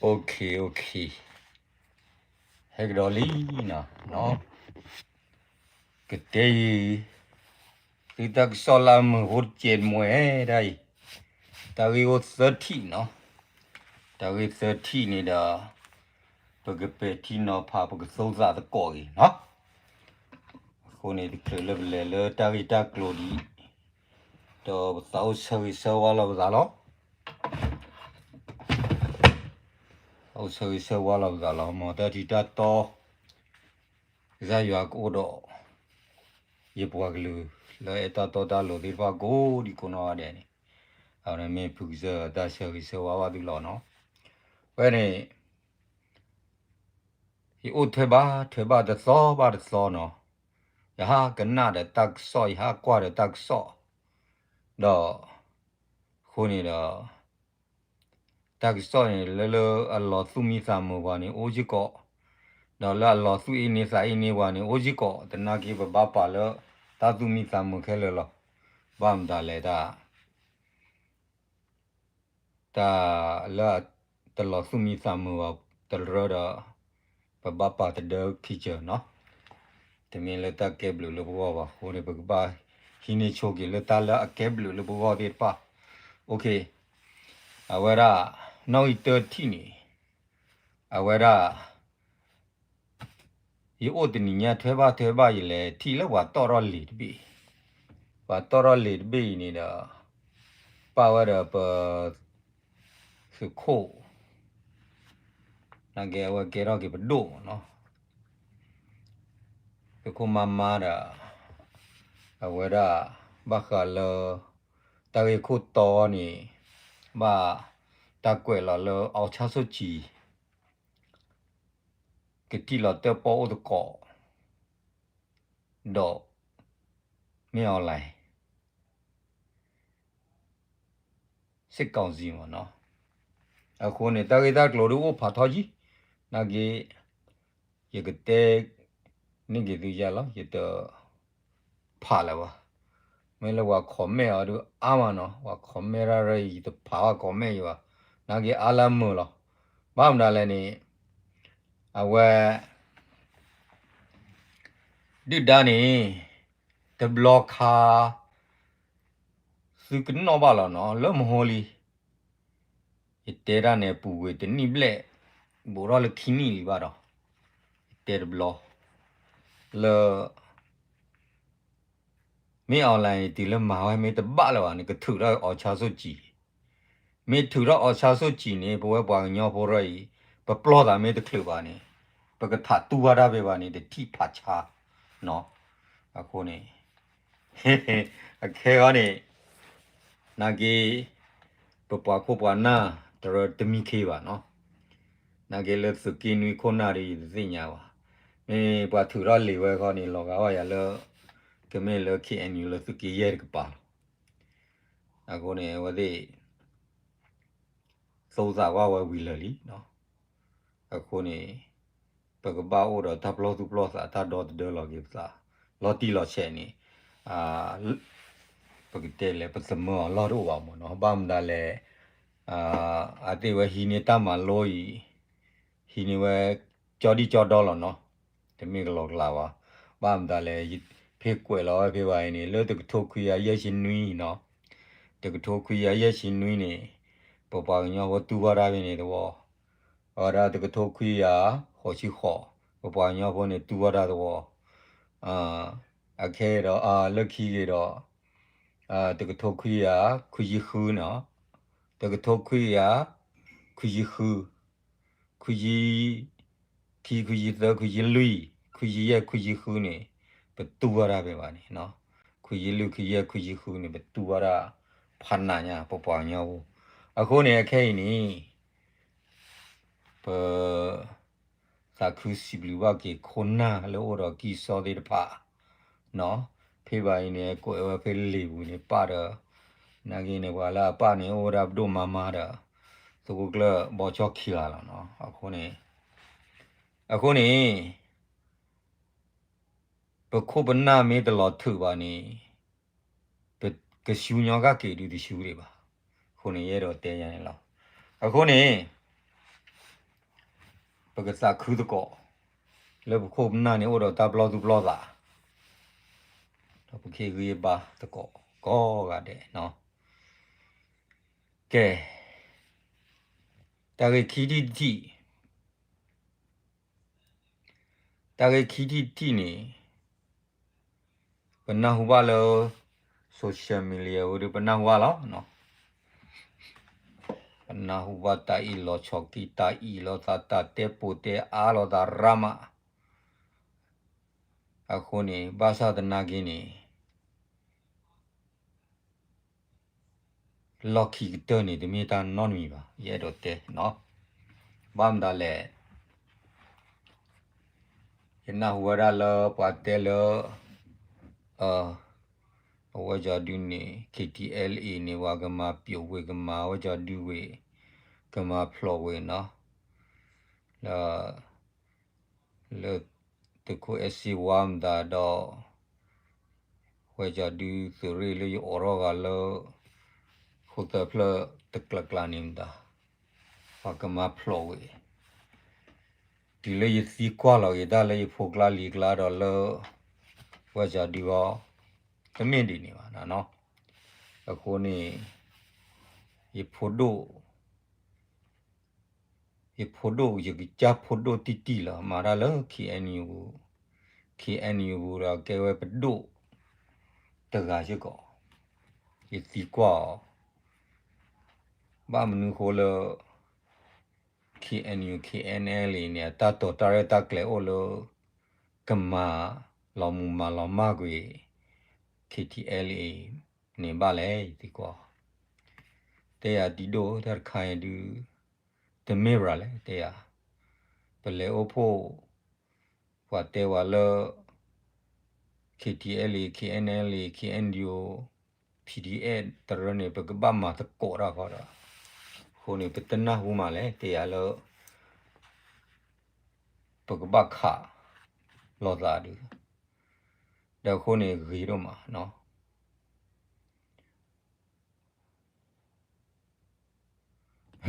Okay, okay, ဟဲကဒီးလံနီၤ, ကတဲယံၤ သုတၢ်ကစီၣ်လၢအမုာ်ဖိတကဲးတမှဲၤဒၣ်အံၤ, တၢ်ဂ့ၢ်အိၣ်သၢထံၣ်နီၤ, တၢ်ဂ့ၢ်သၢထံၣ်န့ၣ်ဒီး ပကပဲာ်ထံနီၤဖး ပကသိသးသကိးက့ၤနီၤ. အဃိန့ၣ် တချုးလၢပလဲၤလၢတၢ်ဂ့ၢ်တၢ်ကျိၤဒ်အံၤ ဒီးပသးအိၣ်ဆၢဂ့ၤဆၢဝါလီၤပသးလီၤ. အိၣ်ဆၢဂ့ၤဆၢဝါလီၤပသးလီၤ. မ်တၢ်ထံးတၢ်တီ ကစၢ်ယွၤကအိၣ်ဒီး ယပှၤကလုာ် လၢအဲၣ်တၢ်တီတၢ်လိၤသ့ၣ်တဖၣ်ကိးဒံကိးနီၢ်ဂၤဒဲးန့ၣ်, အဝဲန့ၣ်မ့ၢ်ဖုကစၢၢ်တၢ်ဆၢဂ့ၤဆၢဝါဘၣ်သုလီၤနီၤ. ဝဲန့ၣ် ယအိၣ်ထွဲဘၣ်ထွဲဘၣ်တသီဘၣ်တသီနီၤ, ယဟးကနၣ်ဒီးတၢ်ကစီၣ် ယဟးကွၢ်ဒီးတၢ်ကစီၣ်, ဒီး အဃိန့ၣ်ဒီး တၢ်ကစီၣ်န့ၣ် လၢလၢအလီၤသူၣ်မံသးမုာ်ပှၤန့ၣ် အိၣ်စ့ၢ်ကီး, ဒီးလၢအလီၤသူၣ်အ့န့သးအ့န့ပှၤန့ၣ် အိၣ်စ့ၢ်ကီး, သနာ်က့ ပဘၣ်ပာ်လၢတၢ်သူၣ်မံသးမုာ်ခဲလၢာ်လီၤ. ဘၣ်မတၤလဲၣ်တၢ် တၢ်လၢတလီၤသူၣ်မံသးမုာ်ဘၣ်တရၢဒီး ပဘၣ်ပာ်တဒၢခံစၢၤနီၤ. တမ့ၢ်လၢတၢ်ကဲဘျုးလၢပဂီၢ်ဘၣ်အဃိန့ၣ် ပကဘၣ်ဟံးန့ၢ်ဆိက့ၤလၢတၢ်လၢအကဲဘျုးလၢပဂီၢ်သ့ၣ်တဖၣ်. Okay, အဝဲဒၣ် နီၣ်ဂံၢ်တၢထံၣ်န့ၣ် အဝဲဒၣ် ယအိၣ်တနံၤညါထွဲဘၣ်ထွဲဘၣ် ယလဲၤထံၣ်လၢပှၤတီၣ်ထီၣ်လံာ်တဘ့ၣ်, ပှၤတီၣ်ထီၣ်လံာ်တဘ့ၣ်အံၤန့ၣ်ဒီး ပာ်ဝဲဒီးပ သုးခိၣ် နာ်က့အဝဲကဲထီၣ်က့ၤပဒိၣ်မးနီၤ, သုးခိၣ်မါမါဒီး အဝဲဒၣ် ဘၣ်ဃးလၢ တၢ်ဂ့ၢ်ခိၣ်တီန့ၣ် ဘၣ်တၢ်ကွဲးလီၤလၢ အောင်ဆန်းစုကြည် ကထံၣ်လီၤတၢၣ်ပီၣ်အိၣ်သကိး ဒီး မင်းအောင်လှိုင် စစ်ကောင်စီ မးနီၤ. အဃိန့ၣ် တၢ်ဂ့ၢ်တၢ်ကျိၤဒ်အိၣ်ဖးထီယံၤ, နာ်က့ ယကတဲ န့ၢ်က့ၤသုယါလီၤ, ယတ ဖးလၢၤဘၣ်. မ့ၢ်လၢပှၤ comment အီၤဒုးအါမးနီၤ, ပှၤ comment ရၢ်ရၢ်အံၤ ယတဖးဘၣ် comment ယၤဘၣ်, နာ်က့အါလၢအမုာ်လီၤ. ဘၣ်မတၤလဲၣ်န့ၣ် အဝဲ ဒုၣ်ဒါန့ၣ် တဘျီခါ သုကနီၣ်ဘၣ်လီၤနီၤ, လၢမဟိလံ ယတဲတၢ်န့ၣ် ပူၤကွံာ်တနံၣ်ဘျဲၣ် ဘူးထီၣ်လၢခံနံၣ်လံဘၣ်ဒီး ယတဲတဘျီ လၢ မင်းအောင်လှိုင် တုၤလၢမၤဝဲမ့ၢ်တဘၣ်လၢၤဘၣ်န့ၣ် ကထုးထီၣ် အောင်ဆန်းစုကြည်, မ့ၢ်ထုးထီၣ် အောင်ဆန်းစုကြည် န့ၣ် ပဝဲပှၤကညီဖိရၢ်အံၤ ပပျီၢ်သးမ့ၢ်တချုးဘၣ်န့ၣ် ပကထးတူၢ်ဘၣ်တၢ်ဖဲဘၣ်န့ၣ် တထံၣ်ဖးဆါနီၤ. အဃိန့ၣ် အခဲအံၤန့ၣ် နာ်က့ ပပှၤခိၣ်ပှၤနၢ် တရၢတမံခ့ဘၣ်နီၤ, နာ်က့လၢသုးက့နွံခိၣ်နၢ်ဒီး ယတသ့ၣ်ညါဘၣ်. မ့ၢ်ပှၤထုးထီၣ်လံာ်ဝဲခီန့ၣ် လီၤဂာ်ဝဲယၤလၢ ကမ့ၢ်လၢ KNU လၢသုးက့ယဲၢ်တကပၤလီၤ. အဃိန့ၣ် အဝဲသ့ၣ် သိသးဝဲဝံၤလၢာ်လံနီၤ. အဃိန့ၣ် ပကဘၣ်အိၣ်ဒီးတၢ်ပျီၢ်သူၣ်ပျီၢ်သး တၢ်ဒီသဒၢလီၤက့ၤပသး လီၤတံၢ်လီၤဆဲးန့ၣ် ပကတဲလဲၣ် ပသမၢအီၤလီၢ်တအိၣ်ဘၣ်မးနီၤ. ဘၣ်မတၤလဲၣ် အသ့ၣ်ဝဲဟံးန့ၢ်တၢ်မၤလိအံၤ ဟံးန့ၢ်ဝဲ ကၠီဒံၣ်ကၠီဒီလီၤနီၤ, တမ့ၢ်ကလီကလးဘၣ်. ဘၣ်မတၤလဲၣ် ဖဲကွဲးလီၤဝဲဖဲဘၣ်အံၤန့ၣ် လၢတကထိခွံကယၤယဲၢ်ဆံနွံနီၤ, တကထိခွံကယၤယဲၢ်ဆံနွံန့ၣ် ပပှၤကညီဖိတူၢ်ဘၣ်တၢ်ဖဲန့ၣ်သဝီ, အဝဲဒၣ်တကထိခွံကယၤဃိးဆံဃိး ပပှၤကညီဖိန့ၣ်တူၢ်ဘၣ်တၢ်သဝီ, အခဲအံၤဒီး လၢခံက့ၤဒီး တကထိခွံကယၤခွံဆံဃုနီၤ, တကထိခွံကယၤခွံဆံဃု, ခွံဆံခံ ခွံဆံသၢ ခွံဆံလွံၢ် ခွံဆံယဲၢ် ခွံဆံဃုန့ၣ် ပတူၢ်ဘၣ်တၢ်ဖဲဘၣ်န့ၣ်, ခွံဆံလွံၢ် ခွံဆံယဲၢ် ခွံဆံဃုန့ၣ် ပတူၢ်ဘၣ်တၢ်ဖးနးညါ ပပှၤကညီဖိ. အဃိန့ၣ် အခဲအံၤန့ၣ် ပ သးခုစံးဘျုးဘၣ်က့ၤခိၣ်နၢ်လၢအိၣ်ဒီးကံၢ်စီသ့ၣ်တဖၣ်နီၤ, ဖဲဘၣ်အံၤန့ၣ် ကွဲးဝဲဖဲလံာ်ပူၤန့ၣ် ပၢ်ဒီး နာ်က့န့ၣ် ပှၤလၢအပၢ်န့ၣ် အိၣ်ဝဲဒၣ်ပဒိၣ်မါမါဒီး သုးခိၣ်ကျၢၢ်ဘီကၠီခံဂၤလီၤနီၤ. အဃိန့ၣ် အဃိန့ၣ် ပခိၣ်ပနၢ်မ့ၢ်တလီၤထုးဘၣ်န့ၣ် ပကဆူညီကၣ်က့ၤဒုးတဆူဒံးဘၣ်. အဃိန့ၣ် ယအဲၣ်ဒိးတဲယၤန့ၣ်လီၤ. အဃိန့ၣ် ပကသးခုသကိး, လၢပခိၣ်ပနၢ်န့ၣ်အိၣ်ဒီးတၢ်ပလီၢ်သူၣ်ပလီၢ်သး, ဒီးပကဟ့ၣ်ဂံၢ်ဘါသကိးကိးဂၤဒဲးနီၤ. ကဲ, တၢ်ဂ့ၢ်ခံထံၣ်တထံၣ်, တၢ်ဂ့ၢ်ခံထံၣ်တထံၣ်န့ၣ် ပနၢ်ဟူဘၣ်လၢ social media ဝဲဒၣ် ပနၢ်ဟူဘၣ်လီၤ. ပနၢ်ဟူဘၣ်တၢ်အ့ၣ်လိာ်ဆိးက့, တၢ်အ့ၣ်လိာ်သး, တၢ်တဲပိာ်တဲအါလိာ်သးရါမး. အဃိန့ၣ် ဘၣ်ဆၣ်သနာ်က့န့ၣ် လီၢ်ခံကတၢၢ်န့ၣ် တမ့ၢ်တၢ်နီတမံၤဘၣ်, ယအဲၣ်ဒိးတဲနီၤ. ဘၣ်မတၤလဲၣ်, ယနၢ်ဟူဝဲဒၣ်လၢပှၤတဲလၢ အဝဲကၠီဒုန့ၣ် KTLA န့ၣ် ပှၤကမၤပျိးဝ့ၤ ကမၤဝဲကၠီဒုဝ့ၤ ကမၤဖျိးဝ့ၤနီၤ, လၢ လၢသုးခိၣ်အဲၣ်စ့ဝါမတၤဒီး ဝဲကၠီဒုသုးရ့ၣ်လၢယအိးထီၣ်ဂၤလၢ ဃိၣ်သၢဖျၢၣ်တကျါကျါန့ၣ်မတၤ ပှၤကမၤဖျိးဝ့ၤ, တုၤလၢယသံကွၢ်လီၤက့ၤတၢ်လၢယဖိကျါလံၤကျါဒီးလၢ ဝဲကၠီဒုအီၤ တမ့ၢ်ဒ်န့ၣ်ဘၣ်နီၤ. အဃိန့ၣ် ယဖိဒိၣ် ယဖိဒိၣ် ယကစၢ်ဖိဒိၣ်တံၢ်တံၢ်လီၤ မၤတၢ်လၢ KNU ပူၤ, KNU ပူၤဒီးကဲဝဲပဒိၣ်တဂၤစ့ၢ်ကီး, ယသံကွၢ်အီၤ, ဘၣ်မနုၤဃိလၢ KNU KNLA န့ၣ် အတၢ်တိာ်တၢ်ရဲၣ်တၢ်ကျဲၤအိၣ်လၢ ကမၤလီၤမုၢ်မၤလီၤမၢ်ကွံာ် KTLA န့ၣ်ဘၣ်လဲၣ် ယသံကွၢ်အီၤ, တဲယၤဒံဒိၣ်တၢ်တခါအံၤဒုး တမ့ၢ်ဘၣ်လဲၣ် တဲယၤ, ပလဲၤအိၣ်ဖှိၣ် ပှၤတဲဝဲလၢ KTLA KNLA KNDO PDF တရၢန့ၣ် ပကဘၣ်မၤသကိးတၢ်ဃီဒီး, အဃိန့ၣ် ပတနၢ်ဟူမးလဲၣ် တဲယၤလၢ ပကဘၣ်ခးလိာ်သးဒုး, ဒီးအဃိန့ၣ်ဂ့ၤဒိၣ်မးနီၤ.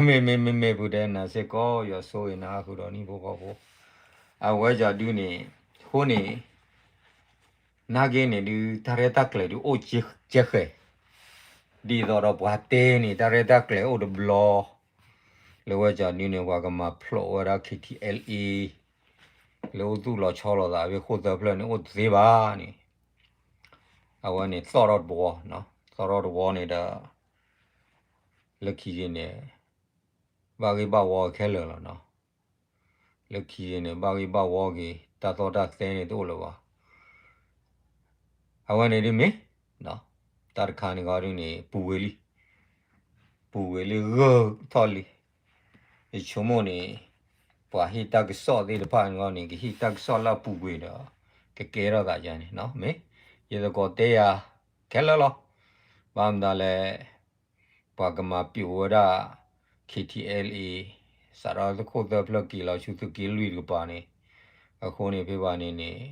မ့မ့ၢ်မ့မ့ၢ်ပူၤဒဲးနၤစ့ၢ်ကီး ယွၤဆိၣ်ဂ့ၤနၤဟးဃုာ်ဒီးနံၣ်ဖိဃီဖိ, အဝဲကၠီဒုန့ၣ်, အဃိန့ၣ် နာ်က့န့ၣ်ဒုး တၢ်ရဲၣ်တၢ်ကျဲၤဒုးအိၣ်ကဲဃဲၤ, ဒ်သိးဒီးပှၤတဲန့ၣ် တၢ်ရဲၣ်တၢ်ကျဲၤအိၣ်တဘျီ, လၢဝဲကၠီဒုန့ၣ် ပှၤကမၤဖျိးဝဲဒၣ် KTLA လၢအိၣ်သူၣ်လီၤဆီလိာ်သးဖဲဃိၣ်သၢဖျၢၣ်န့ၣ် အိၣ်တသ့ဘၣ်န့ၣ်, အဝဲန့ၣ်သီၣ်ထီၣ်တဝီ, သီၣ်ထီၣ်တဝီန့ၣ်ဒီး လၢခံက့ၤန့ၣ် ဘၣ်ဂ့ၢ်ဘၣ်ဝီခဲလၢာ်လီၤနီၤ. လၢခံက့ၤန့ၣ် ဘၣ်ဂ့ၢ်ဘၣ်ဝီက့ၤ တၢ်သီၣ်တၢ်သဲန့ၣ်တအိၣ်လၢၤဘၣ်. အဝဲန့ၣ်ဒ်မ့ၢ် တၢ်တခါန့ၣ်ဂီၤဒ်န့ၣ် ပူၤကွံာ်လံ, ပူၤကွံာ်လံဂၢၢ်ထီၣ်လံ. ယဆိကမိၣ်န့ၣ် ပှၤဟ့ၣ်တၢ်ကစီၣ်သ့ၣ်တဖၣ်န့ၣ်ဂီၤန့ၣ် ကဟ့ၣ်တၢ်ကစီၣ်လၢအပူၤကွံာ်ဒီး ကကဲထီၣ်သးယါန့ၣ် မ့ၢ် ယသကိးတဲယၤ ခဲလၢာ်လီၤ. ဘၣ်မတၤလဲၣ် ပှၤကမၤပျိးဝဲဒၣ် KTLA စးထီၣ်သုးခိၣ်သၢဖျၢၣ်က့ၤလီၤဆူသုးက့လွံၢ်တကပၤန့ၣ်, အဃိန့ၣ်ဖဲဘၣ်န့ၣ်န့ၣ်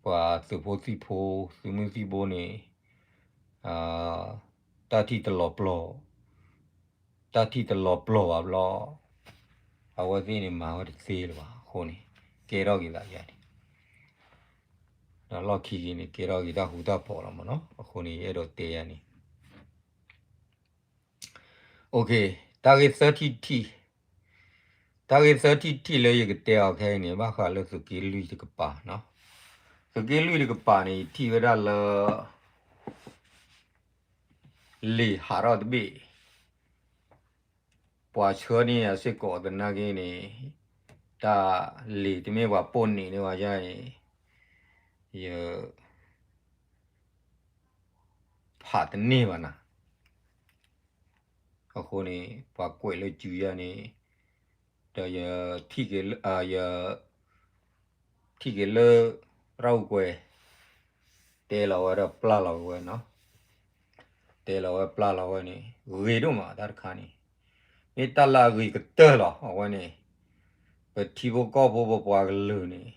ပှၤသုးဖိသံၣ်ဖိ သုးမုၢ်သံၣ်ဘိန့ၣ် တၢ်ထံၣ်တလီၤပျီၢ်, တၢ်ထံၣ်တလီၤပျီၢ်ဘၣ်ဘျီ, အဝဲသ့ၣ်န့ၣ်မၤဝဲတသ့လၢၤဘၣ်အဃိန့ၣ် ကဲထီၣ်က့ၤသးယါန့ၣ် ဒီးလီၢ်ခံက့ၤန့ၣ် ကဲထီၣ်က့ၤတၢ်ဃူတၢ်ဖိးလီၤမ့ၢ်နီၤ. အဃိန့ၣ် ယအဲၣ်ဒိးတဲယါန့ၣ် တၢ်ဂ့ၢ်သၢထံၣ်တထံၣ်, တၢ်ဂ့ၢ်သၢထံၣ်တထံၣ်လၢယကတဲအီၤခဲအံၤန့ၣ် ဘၣ်ဃးလၢသုးက့လွံၢ်တကပၤနီၤ. သုးက့လွံၢ်တကပၤန့ၣ် ယထံၣ်ဝဲဒၣ်လၢ လံာ်ဟးထီၣ်တဘ့ၣ်, ပှၤဆှၢန့ၢ်ယၤစ့ၢ်ကီးသနာ်က့န့ၣ်, တၢ်လံာ်တမ့ၢ်ပှၤပိာ်န့ၢ်န့ၢ်ဝဲယါန့ၣ်, ယ ဖးတန့ၢ်ဘၣ်နၤ. အဃိန့ၣ် ပှၤကွဲးလၢစုယါန့ၣ်, ဒီးယ ထံၣ်က့ၤလၢ ယ ထံၣ်က့ၤလၢ ရၣ်အူကွဲၤ တဲလီၤဝဲဒီးပျၢ်လီၤဝဲနီၤ. တဲလီၤဝဲပျၢ်လီၤဝဲန့ၣ် ဂ့ၤဒိၣ်မးတၢ်တခါန့ၣ်, မ့ၢ်တၢ်လၢအဂ့ၤကတၢၢ်လီၤ. အဝဲန့ၣ် ပထံဖိကီၢ်ဖိပပှၤကလုာ်န့ၣ်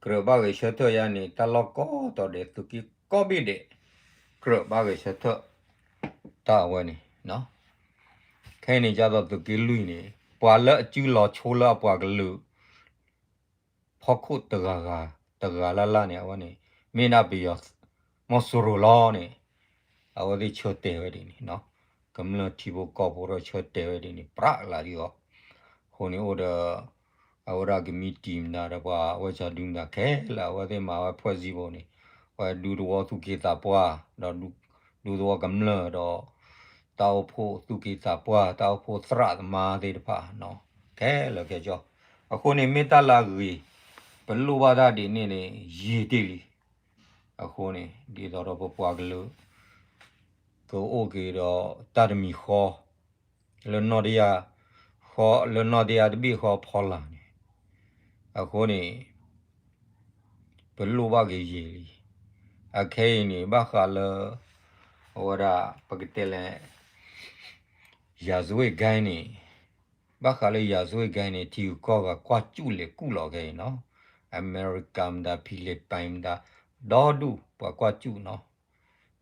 ကြၢးဘၣ်ဂဲၤဆၢထၢၣ်ယါန့ၣ် တၢ်လီၢ်ကိးတီၤဒဲး သုးက့ကိးဘ့ၣ်ဒဲး ကြၢးဘၣ်ဂဲၤဆၢထၢၣ် တၢ်အဝဲန့ၣ် ခဲအံၤန့ၣ် ဒ်သိးသုးက့လွံၢ်န့ၣ် ပှၤလၢအစုလီၤဆိလၢအပှၤကလုာ် ဖီခိၣ်တဂၤဂၤ တဂၤလၢ်လၢ်န့ၣ် အဝဲန့ၣ် မ့ၢ်ဒၣ်ပယီၤ မီၤစိရိၤလီၤန့ၣ် အဝဲသ့ၣ်ဆၢတဲာ်ဝဲဒ်န့ၣ်နီၤ, ကမျၢၢ်ထံဖိကီၢ်ဖိဒီးဆၢတဲာ်ဝဲဒ်န့ၣ် ပြးလၢ်ဒ်အီၤ, အဃိန့ၣ်အိၣ်ဒီး အဝဲဒၣ်ကမံးတံာ်မတၤဒီးပှၤဝဲစီၤဒုမတၤခဲလၢာ် အဝဲသ့ၣ်မၤဝဲဖှဲးစံဖိန့ၣ် အဝဲဒူသဝီသူၣ်က့သးပှၢ် ဒီးဒူသဝီကမျၢၢ်ဒီး တၢ်အိၣ်ဖှိၣ်သူၣ်က့သးပှၢ် တၢ်အိၣ်ဖှိၣ်သရၣ်သမါသ့ၣ်တဖၣ် ခဲလၢာ်ခဲဆ့, အဃိန့ၣ် မ့ၢ်တၢ်လၢအဂ့ၤ, ပလိၣ်ဘၣ်တၢ်ဒ်န့ၣ်န့ၣ် ယံာ်တ့ၢ်လံ, အဃိန့ၣ် ဒ်သိးဒီးပပှၤကလုာ် ကအိၣ်က့ၤဒီးတၢ်တမံၤဃီ လၢနီၢ်တယၢ်ဃီ လၢနီၢ်တယၢ်တဘ့ၣ်ဃီဖီလာ်န့ၣ်, အဃိန့ၣ် ပလိၣ်ဘၣ်က့ၤယံာ်လံ, အခဲအံၤန့ၣ် ဘၣ်ဃးလၢ အဝဲဒၣ် ပကတဲလဲၣ် ယၤစွ့ကဲန့ၣ်, ဘၣ်ဃးလၢယၤစွ့ကဲန့ၣ် ထံဂုၤကီၢ်ဂၤကွၢ်စူၣ်လဲၤကူၣ်လီၤခဲအံၤနီၤ, အမဲရကၤမတၤ ဖံလံးပံၤမတၤ ဒီဒူၣ်ပှၤကွၢ်စူၣ်နီၤ,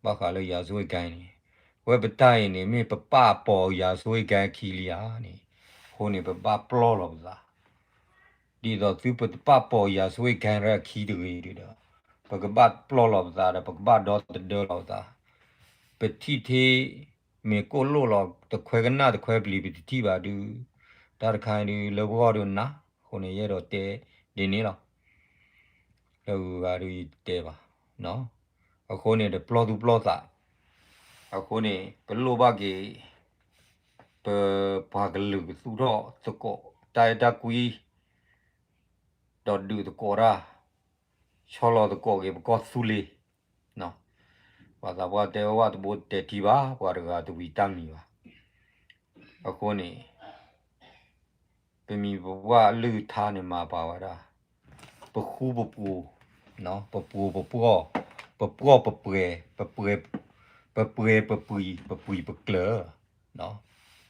ဘၣ်ဃးလၢယၤစွ့ကဲန့ၣ်, ဝဲပတၢ်အံၤန့ၣ် မ့ၢ်ပပာ်ပိာ်ယၤစွ့ကဲအခံလံဧါန့ၣ်, အဃိန့ၣ် ပဘၣ်ပျီၢ်လီၤပသး ဒ်သိးသုပတပာ်ပိာ်ယၤစွ့ကဲရၢအခံတဂ့ၤဒုဒီး, ပကဘၣ်ပျီၢ်လီၤပသးဒီး ပကဘၣ်ဒီသဒၢလီၤပသး, ပထံၣ်ထဲ မ့ၢ်ကိၣ်လိၣ်လီၤ တခွဲကနၣ်တခွဲပျံၤ ပတထံၣ်ဘၣ်ဒု, တၢ်တခါအံၤဒု လၢပဂီၢ်ဒုနၤ, အဃိန့ၣ် ယအဲၣ်ဒိးတဲဒ်န့ၣ်လီၤ. လၢဂုၤဂၤဒုယတဲဘၣ်, အဃိန့ၣ် တပျီၢ်သူၣ်ပျီၢ်သး, အဃိန့ၣ် ပလိၣ်ဘၣ်က့ၤ ပပှၤကလုာ်ကသူၣ်ထီၣ်သကိး တၢ်အဲၣ်တၢ်ကွံ ဒီးဒုးသကိးတၢ်, ဆီလီၤသကိးက့ၤပကီၢ်သူလ့ၤ, ပှၤသးပှၢ်တဲဝဲဝဲတဘိတဲာ်ထံဘၣ် ပှၤတဂၤတဝံၤတၢ်မံၤဘၣ်. အဃိန့ၣ် ပမံၤပပှၢ်အလုၢ်အထါန့ၣ်မၤပာ်ဝဲဒၣ် ပဃူပပူၤ, ပပူၤပပှီၢ်, ပပှီၢ်ပပှဲၤ, ပပှဲၤ, ပပှဲၤပပှံၤ, ပပှံၤပကျၢၤ,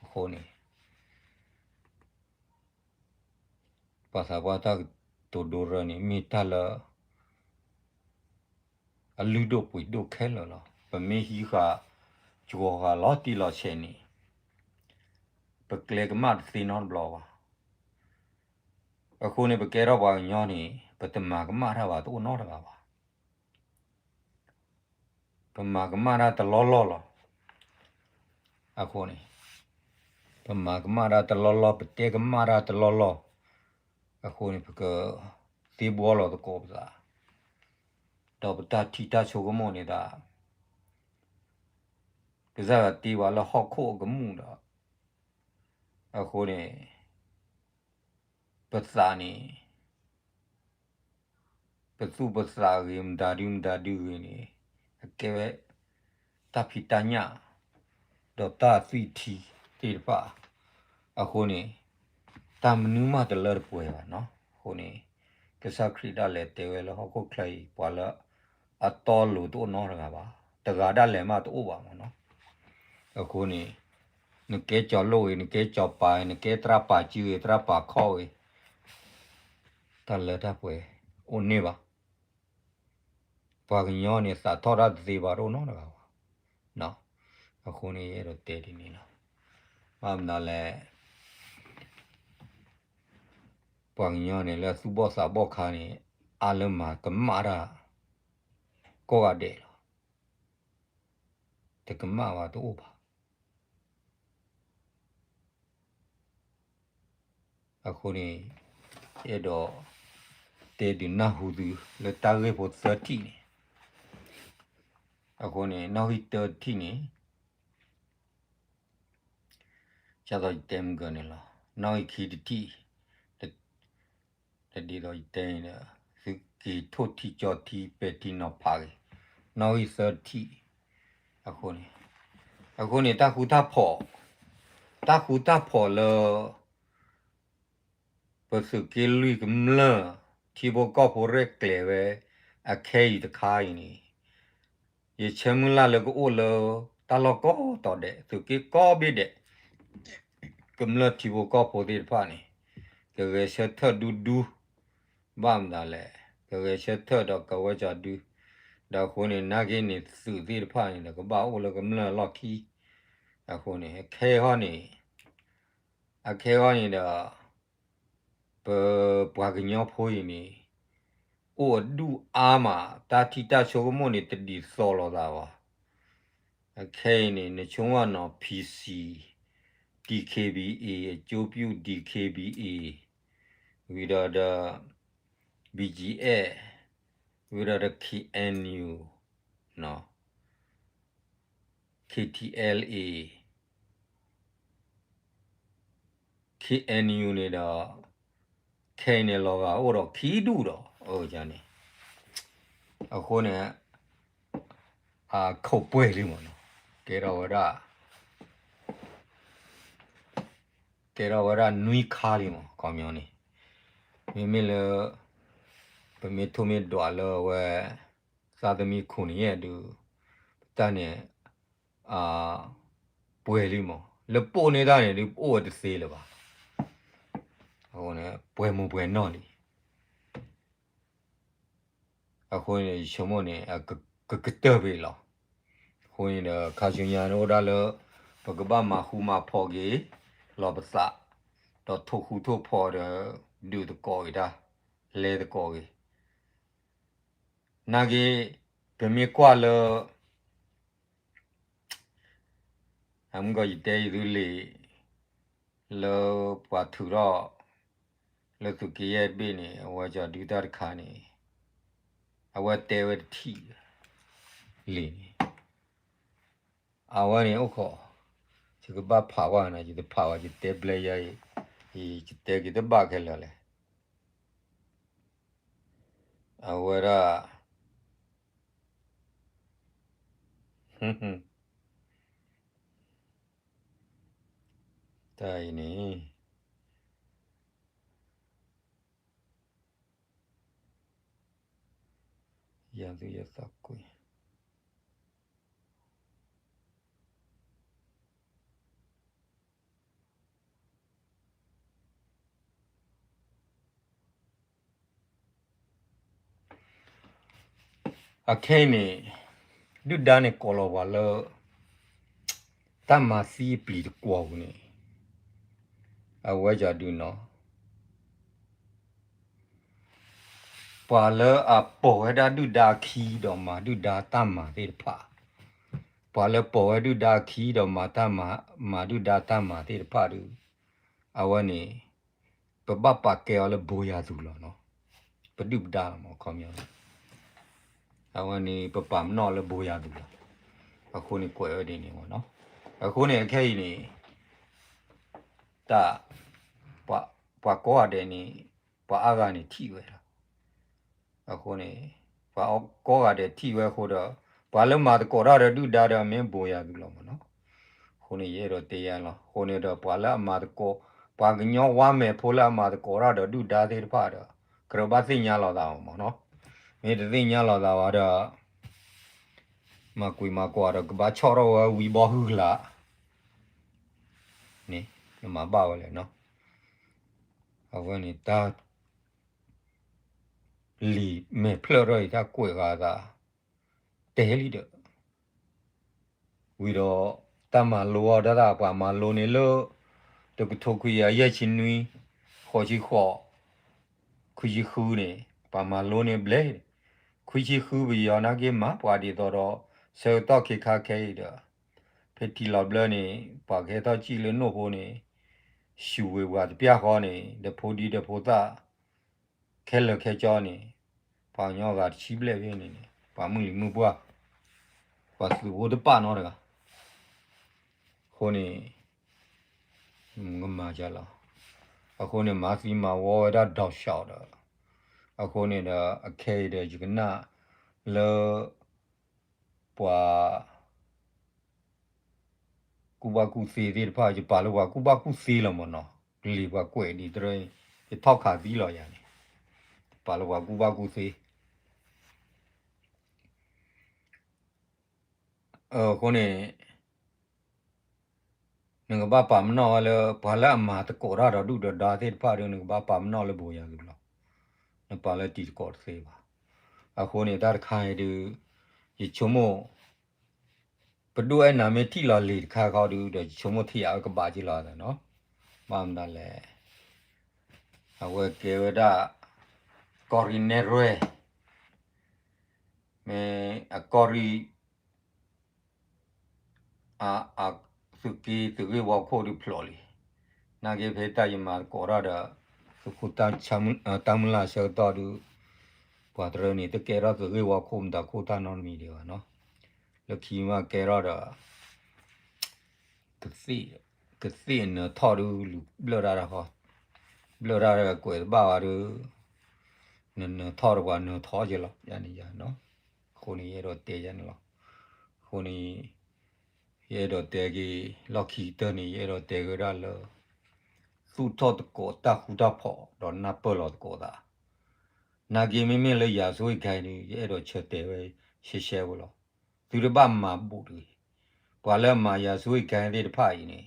အဃိန့ၣ် ပှၤသးပှၢ်တၢ်ကတိၤဒိရၢန့ၣ် မ့ၢ်တၢ်လၢ အလုၢ်ဒိၣ်ပှ့ၤဒိၣ်ခဲလၢာ်လီၤ. ပမ့ၢ်ဟံးဃာ် ကှီၤဃာ်လီၤတံၢ်လီၤဆဲးန့ၣ် ပကျဲကမၣ်တသ့နီတဘျီဘၣ်. အဃိန့ၣ် ပကဲထီၣ်ပှၤကညီန့ၣ် ပတမၤကမၣ်တၢ်ဘၣ်တအိၣ်နီတဂၤဘၣ်. ပမၤကမၣ်တၢ်တလီၢ်လီၢ်လီၤ. အဃိန့ၣ် ပမၤကမၣ်တၢ်တလီၢ်လီၢ် ပတဲကမၣ်တၢ်တလီၢ်လီၢ်, အဃိန့ၣ် ပကသ့ဘှီလီၤသကိးပသး, ဒီးပတၢ်ထံၣ်တၢ်ဆိကမိၣ်န့ၣ်ဒၣ် ကစၢ်ယွၤတ့ပှၤလၢဟီၣ်ခိၣ်အကမူၣ်ဒီး အဃိန့ၣ် ပသးန့ၣ် ပသူၣ်ပသးဂ့ၤ မတၤဒုမတၤဒုဂ့ၤန့ၣ် အကဲဝဲ တၢ်ဖံးတၢ်ညၣ် ဒီးတၢ်သွံၣ်ထံသ့ၣ်တဖၣ်, အဃိန့ၣ် တၢ်မနုၤမးတလၢတပှဲၤဘၣ်နီၤ. အဃိန့ၣ် ကစၢ်ခရံာ်ဒၣ်လဲာ်တဲဝဲလၢဟီၣ်ခိၣ်ချၢအံၤ ပှၤလၢအတီအလိၤတအိၣ်နီတဂၤဘၣ်, တဂၤဒၣ်လဲာ်မးတအိၣ်ဘၣ်မ့ၢ်နီၤ. အဃိန့ၣ် နကဲကၠီၤလိၣ်ဂ့ၤ နကဲကၠီၤပၤဂ့ၤ နကဲသရၣ်ပာ်စုဂ့ၤ သရၣ်ပာ်ခီၣ်ဂ့ၤ တၢ်လၢတၢ်ပှဲၤအိၣ်န့ၢ်ဘၣ်. ပှၤကညီန့ၣ် သးထီၣ်တၢ်တသ့ဘၣ်တအိၣ်နီတဂၤဘၣ်. အဃိန့ၣ် ယအဲၣ်ဒိးတဲဒ်န့ၣ်လီၤ. ဘၣ်မနုၤလဲၣ် ပှၤကညီန့ၣ် လၢသူၣ်ဘီၣ်သးဘီၣ်ခါန့ၣ် အါလၢမၤကမၣ်တၢ် ကိးဂၤဒဲးလီၤ. တကမၣ်ဘၣ်တအိၣ်ဘၣ်. အဃိန့ၣ် အဲၣ်ဒိးတဲဒုးနၢ်ဟူသုလၢတၢ်ဂ့ၢ်ဖိသၢထံၣ်န့ၣ်, အဃိန့ၣ် နီၣ်ဂံၢ်တၢတထံၣ်န့ၣ် ဒ်သိးယတဲမုၢ်ကၢန့ၣ်လီၤ. နီၣ်ဂံၢ်ခံတထံၣ် တဒ်သိးယတဲန့ၣ်ဒီး သုက့ၤထိၣ်ထံကၠီထံပဲာ်ထံနီၤဖးဂ့ၤ, နီၣ်ဂံၢ်သၢထံၣ်, အဃိန့ၣ်, အဃိန့ၣ် တၢ်ဃူတၢ်ဖိး, တၢ်ဃူတၢ်ဖိးလၢ ပသုးက့လွံၢ်ကမျၢၢ် ထံဖိကီၢ်ဖိရဲၣ်ကျဲၤဝဲ အခဲအံၤတခါအံၤန့ၣ် ယဆၢမုၢ်လၢ်လၢကအိၣ်လၢတၢ်လီၢ်ကိးတီၤဒဲး သုးက့ကိးဘ့ၣ်ဒဲး ကမျၢၢ်ထံဖိကီၢ်ဖိသ့ၣ်တဖၣ်န့ၣ် ကဂဲၤဆၢထၢၣ်ဒူဒူ, ဘၣ်မနုၤလဲၣ်, ကဂဲၤဆၢထၢၣ်ဒီးကဝဲကၠီဒု, ဒီးအဃိန့ၣ် နာ်က့န့ၣ် သုးသ့ၣ်တဖၣ်န့ၣ်ဒီး ကဘၣ်အိၣ်လၢကမျၢၢ်အလီၢ်ခံ, အဃိန့ၣ် ခဲအံၤဟီန့ၣ် အခဲအံၤန့ၣ်ဒီး ပပှၤကညီဖိအံၤန့ၣ် အိၣ်အဒူၣ်အါမး တၢ်ထံၣ်တၢ်ဆိကမိၣ်န့ၣ် တဒ်သိးလိာ်သးဘၣ်. အခဲအံၤန့ၣ် နဆိကမိၣ်နီၤ ဖံစံ DKBA အကၠိပျူၣ် DKBA ဝံၤဒီးဒီး BGF ဝံၤဒီးဒီး KNU နီၤ KTLA KNU န့ၣ်ဒီး ခဲအံၤန့ၣ် လီၤဂာ်အိၣ်ဒီးခံဒူၣ်ဒီး အန့ၣ် အဃိန့ၣ် အခိၣ်ပှဲၤလံမးနီၤ ကဲထီၣ်ဝဲဒၣ် ကဲထီၣ်ဝဲဒၣ်နွံခါလံမး ခီပညီန့ၣ် မ့မ့ၢ်လၢ ပမ့ၢ်ထိၣ်မ့ၢ်ဒွးလၢအဝဲ သးသမံခိၣ်န့ၣ်ယဲၢ်ဒုး ပတၢ်န့ၣ် ပှဲၤလံမး လၢပိာ်န့ၢ်တၢ်န့ၣ်ဒုး အိၣ်ဝဲတသ့လၢၤဘၣ်. အဃိန့ၣ် ပှဲၤမိၢ်ပှဲၤနီၢ်လံ အဃိန့ၣ် ယဆိကမိၣ်န့ၣ် ကကတၢၢ်ဖဲအံၤလီၤ. အဃိန့ၣ်ဒီး ခါဆူညါန့ၣ်အိၣ်ဒၣ်လၢ ပကဘၣ်မၤဃူမၤဖိးက့ၤ လီၤပသး ဒီးထိၣ်ဃူထိၣ်ဖိးဒီး ဒုးသကိးက့ၤတၢ် လဲၤသကိးက့ၤ နာ်က့ ပမ့ၢ်ကွၢ်လၢ အမုၢ်ကီၢ်ယတဲယသုလံာ် လၢပှၤထုးထီၣ် လၢသုးက့ယဲၢ်တဘ့ၣ်န့ၣ် အဝဲကၠီၤဒုတၢ်တခါန့ၣ် အဝဲတဲဝဲတထံၣ်လံာ်န့ၣ် အဝဲန့ၣ်အိၣ်ခိး ယကဘၣ်ဖးဝဲန့ၣ် ယတဖးဝဲ ယတဲဘျဲယဲအံၤ ယတဲက့ၤတဘၣ်ခဲလၢာ်လဲၣ် အဝဲဒၣ် တၢ်အံၤန့ၣ် ယၤသူယသးကွံ အခဲအံၤန့ၣ် ဒုၣ်ဒါန့ၣ်ကိးလီၤပှၤလၢ တၢ်မၤသံအပျံၤတကွီၤပူၤန့ၣ် အဝဲကၠီၤဒုနီၤ ပှၤလၢအပိာ်ဝဲဒၣ်ဒုၣ်ဒါအခံဒီးမၤဒုၣ်ဒါတၢ်မၤသ့ၣ်တဖၣ်, ပှၤလၢပိာ်ဝဲဒုၣ်ဒါအခံဒီးမၤတၢ်မၤ, မၤဒုၣ်ဒါတၢ်မၤသ့ၣ်တဖၣ်ဒီး, အဝဲန့ၣ် ပဘၣ်ပာ်ကဲအီၤလၢဘိယၤသူၣ်လီၤနီၤ, ပဒုၣ်ပဒါလီၤမး ခီပညီ, အဝဲန့ၣ် ပပာ်ပနီၣ်လၢဘိယၤသူၣ်လီၤ, အဃိန့ၣ်ကွဲးဝဲဒ်န့ၣ်မးနီၤ, အဃိန့ၣ် အခဲအံၤန့ၣ် တၢ် ပှၤကိးဂၤဒဲးန့ၣ် ပှၤအါဂၤန့ၣ်ထံၣ်ဝဲလီၤ. အဃိန့ၣ် ပှၤကိးဂၤဒဲးထံၣ်ဝဲအဃိဒီး ပှၤလၢမၤသကိးတၢ်ဒီးဒုၣ်ဒါဒီးမ့ၢ်ဘိယၤသူၣ်လီၤမးနီၤ. အဃိန့ၣ် ယအဲၣ်ဒိးတဲယၤလီၤ. အဃိန့ၣ်ဒီး ပှၤလၢအမၤသကိး, ပှၤကညီဝါမဲာ်ဖိလၢအမၤသကိးတၢ်ဒီးဒုၣ်ဒါသ့ၣ်တဖၣ်ဒီး ကြၢးဘၣ်သ့ၣ်ညါလီၤသးမးနီၤ. မ့ၢ်တသ့ၣ်ညါလီၤသးဘၣ်ဒီး မၤကွံာ်မၤကွၢ်ဒီး ကဘၣ်ဆီၣ်ထီၣ်ဝဲဝံဘီဟုကလး န့ၣ် နမၤဘၣ်ဝဲလဲၣ်နီၤ. အဝဲန့ၣ်တၢ် လံာ်မဲာ်ဖျၢၣ်ထီၣ်အံၤ တၢ်ကွဲးဃာ်သး တဲလံဒီး ဝံၤဒီး တၢ်မၤလိအီၤဒၣ်သး ပှၤမၤလိန့ၣ်လၢ တကထိခွံကယၤယဲၢ်ဆံနွံ, ဃိးဆံဃိး, ခွံဆံဃုန့ၣ် ပှၤမၤလိန့ၣ်ဘျဲၣ်, ခွံဆံဃုပယီၤနာ်က့မၤပှၤဒ်သိးဒီး ဆၢကတီၢ်ခဲခါခဲအံၤဒီး ဖဲထံလီၤဘျၢန့ၣ် ပှၤကဟဲထီၣ်စံၣ်လၢနိၣ်ဖိန့ၣ် ဆူၣ်ဝ့ၤပှၤတပျၢ်ဃီန့ၣ် ဒီးဖိဒံဒီးဖိသၣ် ခဲလၢာ်ခဲဆ့န့ၣ် ပှၤကညီဂၤတဆံဘျဲၣ်ဖဲန့ၣ်န့ၣ် ပှၤမုၢ်လံၤမုၢ်ပှၢ် ပှၤသုးဖိတပာ်နီတဂၤ အဃိန့ၣ် ကမၤယၤလီၤ. အဃိန့ၣ် မၤသံမၤဝီဝဲဒၣ်ဒီးစှီဒီး အဃိန့ၣ်ဒီး အခဲအံၤဒီး ယကနၣ်လၢ ပှၤ ကူၣ်ဘၣ်ကူၣ်သ့သ့ၣ်တဖၣ် ယပာ်လၢပှၤကူၣ်ဘၣ်ကူၣ်သ့လီၤမးနီၤ, လံာ်ပှၤကွဲးဒ်တရၢ ယထီၣ်ခးသံလီၤယၤန့ၣ်, ယပာ်လၢပှၤကူၣ်ဘၣ်ကူၣ်သ့ အဃိန့ၣ် နကဘၣ်ပာ်ပနီၣ်ဝဲလၢ ပှၤလၢအမၤသကိးတၢ်ဒီးဒုၣ်ဒီးဒါသ့ၣ်တဖၣ်ဒီး နကဘၣ်ပာ်ပနီၣ်လၢဘိယၤသူၣ်လီၤ. နပာ်လၢတံၤသကိးတသ့ဘၣ်. အဃိန့ၣ် တၢ်တခါအံၤဒုး ယဆိကမိၣ် ပဒိၣ်အဲၣ်နၤမ့ၢ်ထံၣ်လီၤလံာ်တခါခီဒုးဒီး ယဆိကမိၣ်ထံၣ်ယၤအကဘၣ်က့ၤလီၤနီၤ. ဘၣ်မတၤလဲၣ်, အဝဲကဲဝဲဒၣ် ကီၢ်ရ့ၣ်နဲၣ်ရွဲၣ်, မ့ၢ်အကီၢ်ရ့ၣ် သုးက့ သုးဂ့ၢ်ဝီခိၣ်ဒုးဖျိးလံ. နာ်က့ဖဲတၢ်ယမၤသကိးတၢ်ဒီး သုးခိၣ်တၢ်မုၢ်လၢ်ဆၢကတီၢ်ဒုး ပှၤတရၢန့ၣ် တကဲထီၣ်သုးဂ့ၢ်ဝီခိၣ်မတၤခိၣ်တၢ်နီတမံၤဒံးဘၣ်နီၤ. လၢခံမးကဲထီၣ်ဒီး ကသ့ၣ်အနၢၤထီၣ်ဒုးလူၤဘျၢၣ်တၢ်တၢ်ဃီ, ဘျၢၣ်တၢ်ဒီးကွဲးတဘၣ်ဘၣ်ဒီး နနၢၤထီၣ်ဒီးပှၤနၢၤထီၣ်က့ၤလီၤ ယၤန့ၣ်ယၤနီၤ. အဃိန့ၣ် ယအဲၣ်ဒိးတဲယၤန့ၣ်လီၤ. အဃိန့ၣ် ယအဲၣ်ဒိးတဲက့ၤ လီၢ်ခံကတၢၢ်န့ၣ် ယအဲၣ်ဒိးတဲက့ၤဝဲဒၣ်လၢ သူၣ်ထီၣ်သကိးတၢ်ဃူတၢ်ဖိးဒီးနၢ်ပၢၢ်လီၤသကိးသး, နာ်က့မ့မ့ၢ်လၢယၤစူအံၤခဲအံၤန့ၣ် ယအဲၣ်ဒိးဆၢတဲာ်ဝဲရှဲရှဲဖိလီၤ. သုတဘၣ်မၤဘူးတဂ့ၤ. ပှၤလၢအမၤယၤစူအံၤခဲအံၤသ့ၣ်တဖၣ်အံၤန့ၣ်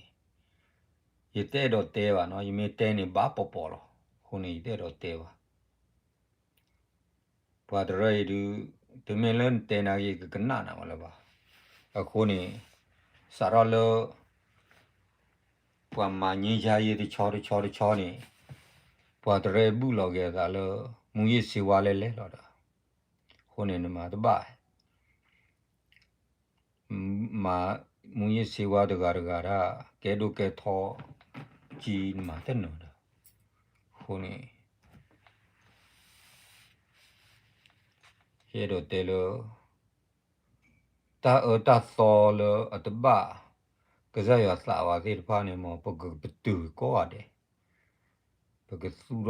ယတအဲၣ်ဒိးတဲဘၣ်နီၤ, ယမ့ၢ်တဲန့ၣ်ဘၣ်ပီၤပီၤလီၤ. အဃိန့ၣ် ယတအဲၣ်ဒိးတဲဘၣ်. ပှၤတရၢအံၤဒုး တမ့ၢ်လၢနတဲနာ်က့ၤ ကကနၣ်နၤမးလၢၤဘၣ်. အဃိန့ၣ် စးထီၣ်လၢ ပှၤမၤငြိမ်းချမ်းရေးတဆီတဆီတဆီန့ၣ် ပှၤတရၢဘုၣ်လီၤက့ၤအသးလၢ မူးယစ်ဆေးဝါးလဲၣ်လဲၣ်လီၤဒီး အဃိန့ၣ် နမၤတဘၣ် မူးယစ်ဆေးဝါးတဂၤတဂၤတၢ် ကဲဒိၣ်ကဲထီ ကံနမၤတနီၤဒီး အဃိန့ၣ် ယအဲၣ်ဒိးတဲလၢ တၢ်အၢတၢ်သီလၢအတဘၣ် ကစၢ်ယွၤသးဝဲသ့ၣ်တဖၣ်န့ၣ်မ့ၢ် ပကပတုာ်ကိးဂၤဒဲး ပကသူၣ်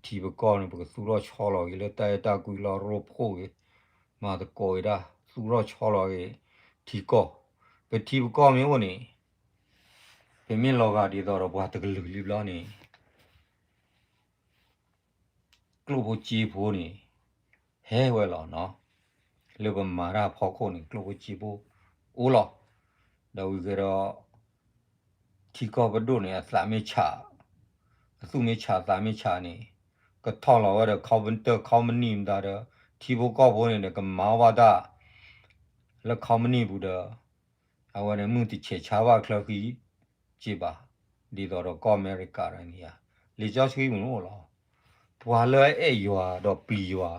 ထီၣ်က့ၤ ပထံပကီၢ်န့ၣ် ပကသူၣ်ထီၣ်ဆီလီၤက့ၤလၢတၢ်အဲၣ်တၢ်ကွံလီၤ ရိဖှိၣ်က့ၤ မၤသကိးက့ၤတၢ် သူၣ်ထီၣ်ဆီလီၤက့ၤ ထံကီၢ် ပထံပကီၢ်မ့ၢ်အိၣ်န့ၣ် ပမ့ၢ်လီၤဂာ်ဒ်သိးဒီးပှၤတကလုာ်လံဘျီန့ၣ် ကျိၣ်ဖိစ့ဖိန့ၣ် ဟဲဝဲလီၤနီၤ. လၢပမၤတၢ်ဖီခိၣ်န့ၣ် ကျိၣ်ဖိစ့ဖိအိၣ်လီၤ. ဒီးဝံၤကဒီး ထံကီၢ်ပဒိၣ်န့ၣ် အသးမ့ၢ်ဆး အသူၣ်မ့ၢ်ဆးသးမ့ၢ်ဆးန့ၣ် ကထီၣ်လီၤဝဲဒီး company မတၤဒီး ထံဖိကီၢ်ဖိန့ၣ်ဒီး ကမၤဘၣ်တၢ် လၢ company ပူၤဒီး အဝဲန့ၣ်မုၢ်တဆဲးဆါဘၣ်ချၢဃံ က့ဘၣ် ဒ်သိးဒီးကီၢ်အမဲရကၤန့ၣ်ဧါ လံာ်စီဆှံပူၤန့ၣ်အိၣ်လီၤ. ပှၤလၢအအဲၣ်ယွၤဒီးပျံၤယွၤ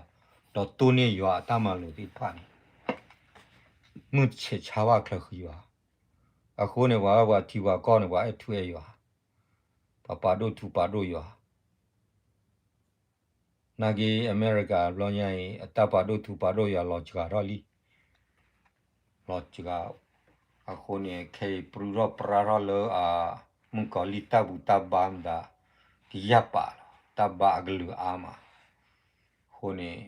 ဒီးတိၢ်န့ၢ်ယွၤအတၢ်မၤလိာ်သ့ၣ်တဖၣ်န့ၣ် မုၢ်တဆဲးဆါဘၣ်ချၢဃံဘၣ်. အဃိန့ၣ် ပှၤဝဲပှၤထံပှၤကီၢ်န့ၣ် ပှၤအဲၣ်ထူအဲၣ်ယွၤ ပှၤပာ်ဒိၣ်ထူပာ်ဒိၣ်ယွၤ နာ်က့အမဲရကၤဘျီညါအံၤ အတၢ်ပာ်ဒိၣ်ထူပာ်ဒိၣ်ယွၤလီၤစှၤထီၣ်လံ လီၤစှၤ အဃိန့ၣ် ခဲအံၤပြူထီၣ်ပြါထီၣ်လၢအ မုၣ်ကီၤလံၢ်တၢ်ဘူၣ်တၢ်ဘါမတၤ ကယၢ်ပာ်လီၤ တၢ်ဘါအကလုာ်အါမး အဃိန့ၣ်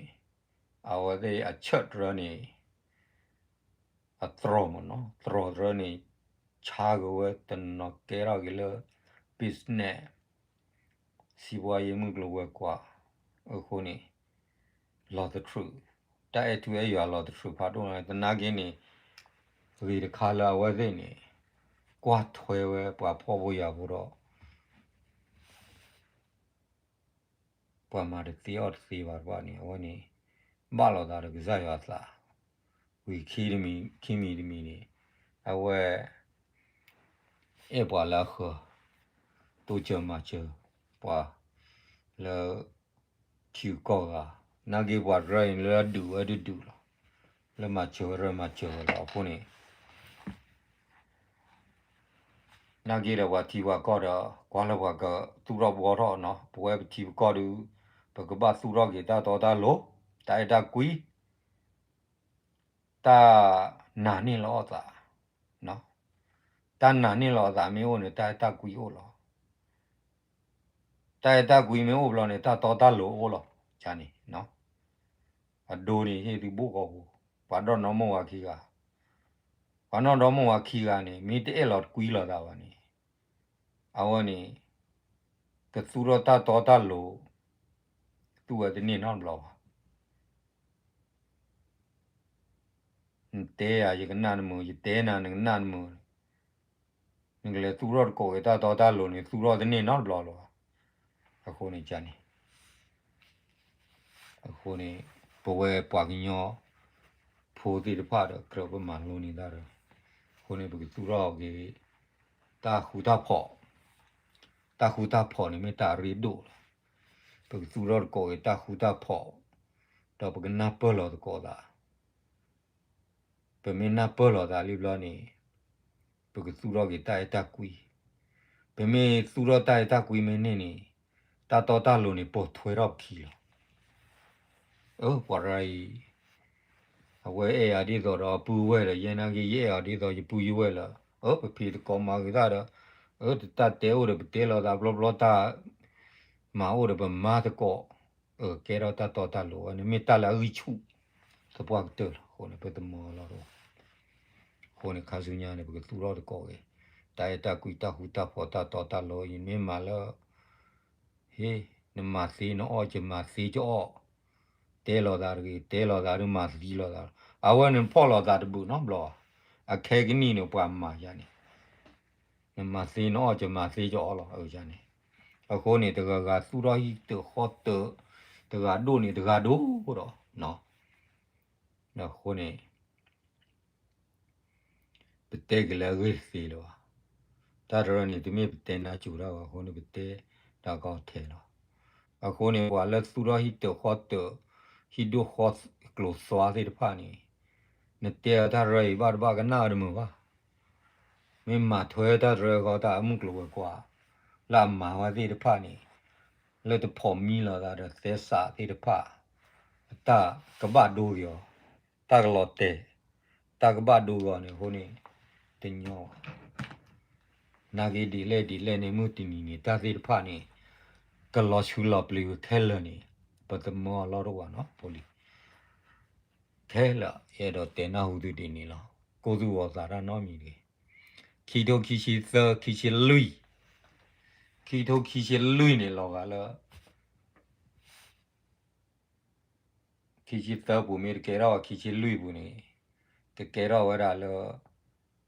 အဝဲသ့ၣ်အဆၢၣ်တရၢန့ၣ် အတြီၢ်မ့ၢ်နီၤ တြီၢ်တရၢန့ၣ် ဆါက့ၤဝဲတနီၤကဲထီၣ်က့ၤလၢ business စံးပှၤယဲမုၢ်ကျိၤဝဲၤကွာ် အဃိန့ၣ် လီၤသထြုး တၢ်အဲၣ်ထူအဲၣ်ယွၤလီၤသထြုးဖးဒိၣ်န့ၣ် သနာ်က့န့ၣ် ဂ့ၤတခါလၢအဝဲသ့ၣ်န့ၣ် ကွၢ်ထွဲဝဲပှၤဖှီၣ်ဖိယာ်ဖိဒီး ပှၤမၤတသ့အီၣ်တသ့ဘၣ်တဖၣ်န့ၣ် အဝဲန့ၣ် ဘၣ်လိာ်သးဒီးကစၢ်ယွၤအသး ဝံၤခံမံၤတမံၤန့ၣ် အဝဲ အဲၣ်ပှၤလၢအဃၢၤ တိစၢၤမၤစၢၤပှၤ လၢ ထံဂုၤကီၢ်ဂၤ နာ်က့ပှၤတရၢအံၤ လၢဒုးဝဲဒုးဒုးလီၤ လၢမၤစၢၤဝဲတရၢမၤစၢၤဝဲလီၤ အဃိန့ၣ် နာ်က့ဒီးပှၤထံပှၤကီၢ်ဒီး ကွၢ်လၢပှၤကသူၣ်ထီၣ်ဘှီထီၣ်နီၤ ပဝဲပထံပကီၢ်ဒုး ပကဘၣ်သူၣ်ထီၣ်က့ၤတၢ်တီတၢ်လိၤ တၢ်အဲၣ်တၢ်ကွံ တၢ်နာ်န့ၢ်လီၤအသး တၢ်နာ်န့ၢ်လီၤအသးမ့ၢ်အိၣ်န့ၣ် တၢ်အဲၣ်တၢ်ကွံအိၣ်လီၤ တၢ်အဲၣ်တၢ်ကွံမ့ၢ်အိၣ်ဘျီန့ၣ် တၢ်တီတၢ်လိၤအိၣ်လီၤ ကန့ၣ် အဒိန့ၣ်ဟ့ၣ်သုဘိၣ်ကီၢ်ပူၤ ပှၤဒီနီၢ်မိၢ်ဝၤခံဂၤ ပှၤနီၢ်ဒီမိၢ်ဝၤခံဂၤန့ၣ် မ့ၢ်တအဲၣ်လီၤတကွံလိာ်သးဘၣ်န့ၣ် အဝဲန့ၣ် ကသူၣ်ထီၣ်တၢ်တီတၢ်လိၤ သူၣ်ဝဲတန့ၢ်နီတဘျီဘၣ် နတဲယၤယကနၣ်တမုာ် ယတဲနၤနကနၣ်တမုာ် နကလဲၤသူၣ်ထီၣ်တကိးက့ၤတၢ်တီတၢ်လိၤန့ၣ် သူၣ်ထီၣ်တန့ၢ်နီတဘျီလၢၤဘၣ် အဃိန့ၣ်န့ၣ် အဃိန့ၣ် ပဝဲပှၤကညီဖိသ့ၣ်တဖၣ်ဒီး ကြၢးပမၤလိန့ၢ်တၢ်ဒီး အဃိန့ၣ် ပကသူၣ်ထီၣ်က့ၤ တၢ်ဃူတၢ်ဖိး တၢ်ဃူတၢ်ဖိးန့ၣ်မ့ၢ်တၢ်အရ့ဒိၣ်လီၤ. ပကသူၣ်ထီၣ်သကိးက့ၤတၢ်ဃူတၢ်ဖိး, ဒီးပကနၢ်ပၢၢ်လီၤသကိးသး ပမ့ၢ်နၢ်ပၢၢ်လီၤသးလံဘျီန့ၣ်, ပကသူၣ်ထီၣ်က့ၤတၢ်အဲၣ်တၢ်ကွံ. ပမ့ၢ်သူၣ်ထီၣ်တၢ်အဲၣ်တၢ်ကွံမ့ၢ်န့ၢ်န့ၣ်, တၢ်တီတၢ်လိၤန့ၣ် ပိာ်ထွဲထီၣ်ပခံလီၤ. အၢ ပှၤရၤအံၤ, အဝဲအဲၣ်အီၤဒ်သိးဒီးအပုၢ်ဝဲၢ်ဒီး ယဲနာ်က့ ယအဲၣ်အီၤဒ်သိးယပုၢ်ယဝဲၢ်လီၤ. အၢ ပဖံးသကိးမၤဂ့ၤသးဒီး, အၢ တတၢ်တဲအိၣ်ဒီး ပတဲလိာ်သးဘျီဘျီတၢ် မၤအိၣ်ဒီးပမၤသကိး, အၢ ကဲထီၣ်တၢ်တီတၢ်လိၤဝဲန့ၣ် မ့ၢ်တၢ်လၢအဂံၢ်ဆူၣ်သပှၢ်ကတၢၢ်လီၤ. အဃိန့ၣ် ပသမၢအလီၢ်တအိၣ်, အဃိန့ၣ် ခါဆူညါန့ၣ် ပကသူၣ်ထီၣ်သကိးက့ၤ တၢ်အဲၣ်တၢ်ကွံ တၢ်ဃူတၢ်ဖိး တၢ်တီတၢ်လိၤအံၤ မ့ၢ်မၤလၢ ဟ့ၣ် နမၤသ့နအီၣ် ယမၤသ့ယအီၣ်, တဲလိာ်သးတဂ့ၤ တဲလိာ်သးဒီးမၤသံလိာ်သး, အဝဲန့ၣ်ဖီၣ်လိာ်သးတဘျုးနီတဘျီ, အခဲကနံၣ်န့ၣ် ပှၤမၤယါန့ၣ် နမၤသ့နအီၣ် ယမၤသ့ယအီၣ်လီၤ အၢယါန့ၣ်. အဃိန့ၣ် တဂၤဂၤသူၣ်ထီၣ်ဟံၣ်တၢးဃီတၢး, တဂၤဒိၣ်န့ၣ်တဂၤဒိၣ်ဒီး, အဃိန့ၣ် ပတဲက့ၤလၢအဂ့ၢ်တသ့လၢၤဘၣ်. တၢ်တရၢန့ၣ် တမ့ၢ်ပတဲနါစိၤတၢ်ဘၣ် အဃိန့ၣ် ပတဲတၢ်ကီထဲလီၤ. အဃိန့ၣ် ပှၤလၢသူၣ်ထီၣ်ဟံၣ်တၢးဃီတၢး, ဟံၣ်ဒိၣ်ဃီကျိၤသွါသ့ၣ်တဖၣ်န့ၣ်, နတဲအတၢ်တရၢအံၤဘၣ်တဘၣ်ကနၣ်အီၤတမုာ်ဘၣ်. မ့ၢ်မၤထွဲတၢ်တရၢဃီတၢ်အမုၢ်ကျိၤဝဲၤကွာ် လၢအမၤဝဲသ့ၣ်တဖၣ်န့ၣ်, လၢတဖိးမံလိာ်သးဒီးသဲစးသ့ၣ်တဖၣ်, အတၢ်ကဘၣ်ဒိဂ့ၤအီၤ, တၢ်ကလီၤတဲာ်, တၢ်ကဘၣ်ဒိဂ့ၤအီၤန့ၣ် အဃိန့ၣ် တညီဘၣ်. နာ်က့ဒ်လဲၣ်ဒ်လဲၣ်န့ၣ် မုၢ်တနံၤန့ၣ် တၢ်သ့ၣ်တဖၣ်န့ၣ် ကလီၤဆူလီၤပျံၤဝဲခဲလၢာ်န့ၣ် ပသမၢအလီၢ်တအိၣ်ဘၣ်နီၤ ဖိလံၤ ခဲလၢာ် ယအဲၣ်ဒိးတဲနၢ်ဟူသုဒ်န့ၣ်လီၤ. ကိးသူၣ်ဂီၤသးတၢ်နီတမံၤတဂ့ၤ. ခံထိခံဆံသၢ ခံဆံလွံၢ်, ခံထိခံဆံလွံၢ်န့ၣ် လီၤဂာ်လၢ ခံဆံသၢပူၤမ့ၢ်တကဲထီၣ် ခံဆံလွံၢ်ပူၤန့ၣ် ကကဲထီၣ်ဝဲဒၣ်လၢ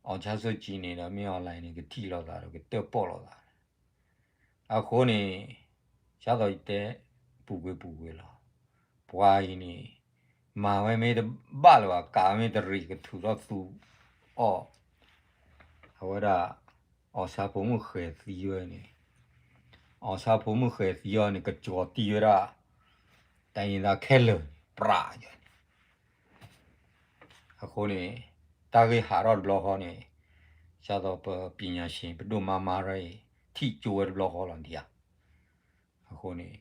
အောင်ဆန်းစုကြည်န့ၣ်ဒီး မ့ၢ် online န့ၣ် ကထံၣ်လိာ်သးဒီးကတၢၣ်ပီၣ်လိာ်သး အဃိန့ၣ် ဒ်သိးယတဲ ပူၤကွံာ်ပူၤကွံာ်လီၤ. ပှၤအံၤန့ၣ် မၤဝဲမ့ၢ်တဘၣ်လၢၤဘၣ် ကးမ့ၢ်တရံးကထုးထီၣ်သူအီၤ, အဝဲဒၣ် အောင်ဆန်း ဖိမုၣ်ဃဲၤသံဝဲန့ၣ်, အောင်ဆန်း ဖိမုၣ်ဃဲၤသံအီၤန့ၣ် ကကၠီၤတံၢ်ဝဲဒၣ် တိုင်းရင်းသားခဲလၢာ်န့ၣ် ပြးယဲန့ၣ် အဃိန့ၣ် တၢ်ဂ့ၢ်ဟးထီၣ်တဘျီဃီန့ၣ် ဒ်သိးပပညာရှင် ပဒိၣ်မါမါရၢအံၤ ထံၣ်ကၠိဝဲတဘျီဃီလီၤဒံးဧါ. အဃိန့ၣ်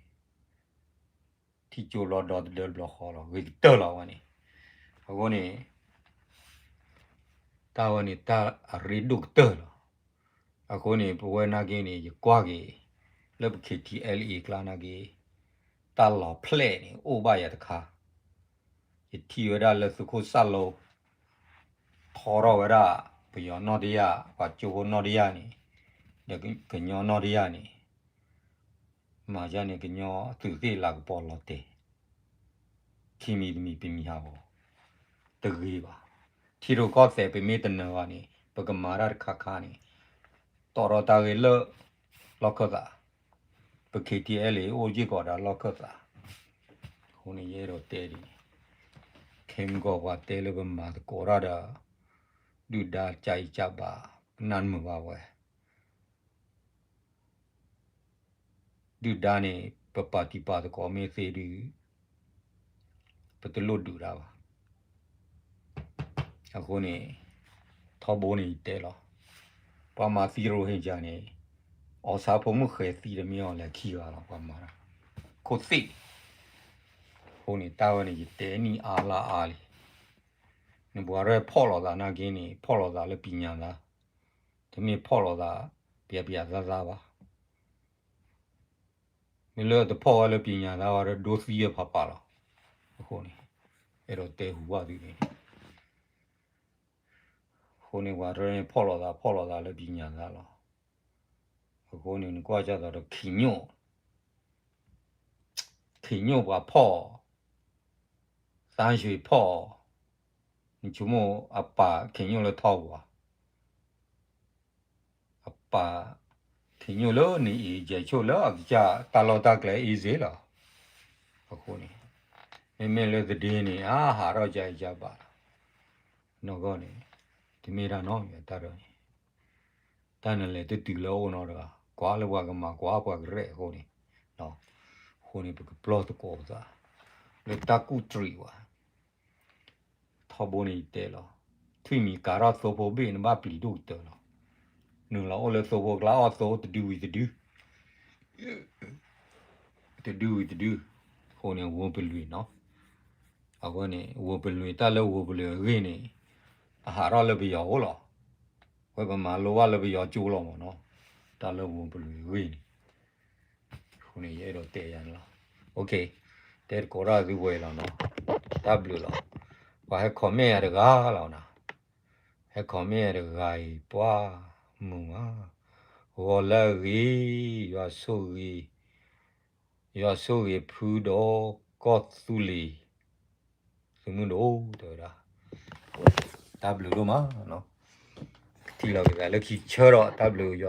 ထံၣ်ကၠိဘျီဒီတဒၢတဘျီဃီလီၤ ဂ့ၤကတၢၢ်လီၤဝဲန့ၣ်. အဃိန့ၣ် တၢ်ဝဲန့ၣ် တၢ်အရ့ဒိၣ်ကတၢၢ်လီၤ. အဃိန့ၣ် ပဝဲနာ်က့န့ၣ် ယကွၢ်က့ၤ လၢပ K T L A ကျါနာ်က့ တၢ်လီၤဖျဲၣ်န့ၣ် အိၣ်ဘၣ်ယၤတခါ ယထံၣ်ဝဲဒၣ်လၢသုးခိၣ်စၢ်လိ ထီထီၣ်ဝဲဒၣ် ပယီၤနီၣ်တယၢ် ပှၤကၠိဖိနီၣ်တယၢ်န့ၣ် ဒီးကညီနီၣ်တယၢ်န့ၣ် မၤယါန့ၣ် ကညီသုးသ့ၣ်လၤကပီၤလီၤတဲာ် ခံမံၤတမံၤ ပမံၤဟးဂီၤ တဂ့ၤဘၣ်. ထံရူၢ်ကီၢ်သဲး ပမ့ၢ်တနၢၤဘၣ်န့ၣ် ပကမၤတၢ်တခါခါန့ၣ် တီၣ်ထီၣ်တၢ်ဂ့ၢ်လၢ လီၢ်ခၢၣ်သး ပ K T L A အိၣ်ယ့ၢ်ကီးဒီးလီၢ်ခၢၣ်သး အဃိန့ၣ် ယအဲၣ်ဒိးတဲဒ်န့ၣ် ခဲမုၢ်ကီၢ်ပှၤတဲလၢပမၤသကိးတၢ်ဒီး ဒုၣ်ဒါကၢ်အံၤကၢ်ဘၣ် ကနၣ်မုာ်ဘၣ်ဝဲ ဒုၣ်ဒါန့ၣ် ပပာ်တံၢ်ပာ်သကိးမ့ၢ်သ့ဒုး ပတလိၣ်ဒုးတၢ်ဘၣ်. အဃိန့ၣ် ထီဘိန့ၣ်ယတဲလီၤ ပှၤမၤသံရိၣ်ဟ့ၣ်ကၢန့ၣ် အီၣ်ဆါဖိမုၣ်ဃဲၤသံတမ့ၢ်အီၤလဲၤခံဂၤလီၤ ပှၤမၤတၢ် ခိၣ်သ့ၣ် အဃိန့ၣ် တၢ်ဝဲန့ၣ် ယတဲနံၣ်အါလါအါလံ နပှၤရဲၣ်ဖီၣ်လိာ်သးနာ်က့န့ၣ် ဖီၣ်လိာ်သးလၢပံၢ်ညၣ်သါ တမ့ၢ်ဖီၣ်လိာ်သး ပျဲပျဲသါသါဘၣ် မ့ၢ်လၢတဖီၣ်ဝဲလၢပံၢ်ညၣ်သါဝဲဒီးဒိသံဝဲဖးဖးလီၤ. အဃိန့ၣ် အဲၣ်ဒိးတဲဟူဘၣ်သုန့ၣ် အဃိန့ၣ် ပှၤတရၢန့ၣ် ဖီၣ်လိာ်သး ဖီၣ်လိာ်သးလၢပံၢ်ညၣ်သါလီၤ. အဃိန့ၣ် နကွၢ်ကသိးဒီး ခံညိၣ် ခံညိၣ်ပှၤဖီၣ် သန်းရွှေဖီၣ် နဆိကမိၣ်အပာ်ခံညိၣ်လၢထီပူၤဧါ အပာ်ခံညိၣ်လၢနအံၤ ယဲၢ်ဆိၣ်လၢအကစၢ်တၢ်လီၢ်တၢ်ကျဲ easy လီၤ. အဃိန့ၣ် မ့မ့ၢ်လၢသဒ့န့ၣ် အဟးထီၣ်ကၢအံၤကၢဘၣ်လီၤ. နီၢ်ကီၢ်န့ၣ် တမ့ၢ်တၢ်နီတမံၤတၢ်ဒီးန့ၣ် တၢ်နလဲၤတတုၤလၢအအိၣ်နီတဂၤ ကွၢ်လၢပှၤကမၤကွၢ်ပှၤကရဲၣ်အဃိန့ၣ်, အဃိန့ၣ် ပကပျီၢ်သကိးပသး လၢတၢ်ကူၣ်တရံးဝဲ ထီဘိန့ၣ်ယတဲလီၤ, ထွံၣ်မံၤကၤထီၣ်သိဖိဘ့ၣ် နဘၣ်ပျံၤဒိၣ်ကတၢၢ်လီၤ. နုာ်လီၤအိၣ်လၢသိဖိကျါ အီၣ်သိတဒုဝံၤတဒု, တဒုဝံၤတဒု, အဃိန့ၣ် ဝူပလွံၢ်နီၤ, အဝဲန့ၣ် ဝူပလွံၢ် တၢ်လၢဝူပလွံၢ်အဂ့ၢ်န့ၣ် အဟးထီၣ်လၢပယီၤအိၣ်လီၤ. ဝဲပမၤလိဘၣ်လၢပယီၤကၠိလီၤမ့ၢ်နီၤ, တၢ်လၢဝူပလွံၢ်အဂ့ၢ်န့ၣ် အဃိန့ၣ် ယအဲၣ်ဒိးတဲယၤန့ၣ်လီၤ. တဲသကိးတၢ်သုဝဲလီၤနီၤ, တၢ်ဘျုးလီၤ. ပှၤဟဲ comment ယၤတဂၤလီၤနီၤ, ဟဲ comment ယၤတဂၤအံၤ ပှၤမုာ်မး, ဂီၤလၢအဂ့ၤ, ယွၤဆိၣ်ဂ့ၤ, ယွၤဆိၣ်ဂ့ၤဖုဒီးကီၢ်သူလ့ၤ သုးမုၢ်ဒိၣ် တဲဝဲဒၣ်, တၢ်ဘျုးဒိၣ်မး, ထံၣ်လီၤက့ၤသးလၢခံဆၢဒီး တၢ်ဘျုးယွၤ